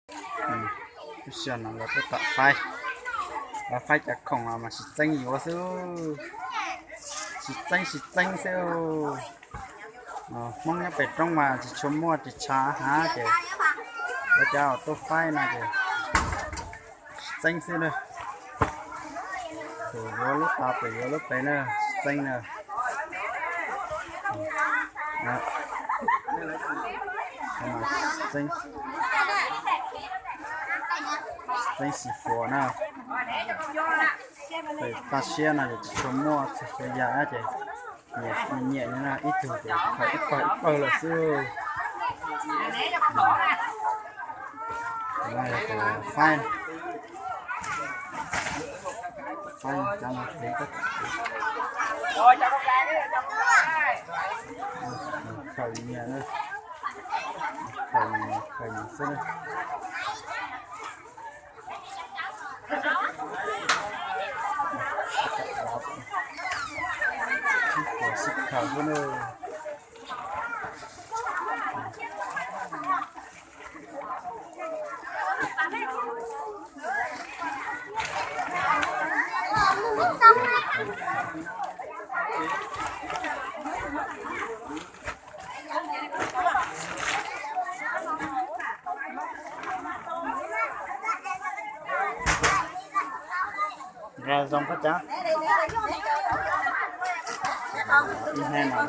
Lub sij hawm no lawv tuaj tom faib, lawv faib cov khoom los mas sib txeeb yuav xwb, sib txeeb sib txeeb xwb. Hmoob nyob pem roob mas tsis tshua muaj ris tsho hav ces lawv cov tuaj faib no ces sib txeeb xwb na. Tus yuav lub tod tus yuav lub pem na, sib txeeb na. Txeeb xim fuas na. Pem toj siab no ces tsis tshua muaj txhua txhua yam ces nyiam nyiam no ib tug ces khaws ib pawg ib pawg lawm xwb. Faib, faib cov no, khaws nyias, khaws nyias xwb. Sib khaws xwb na. Nqa zoo koj cab. Ib hnab no.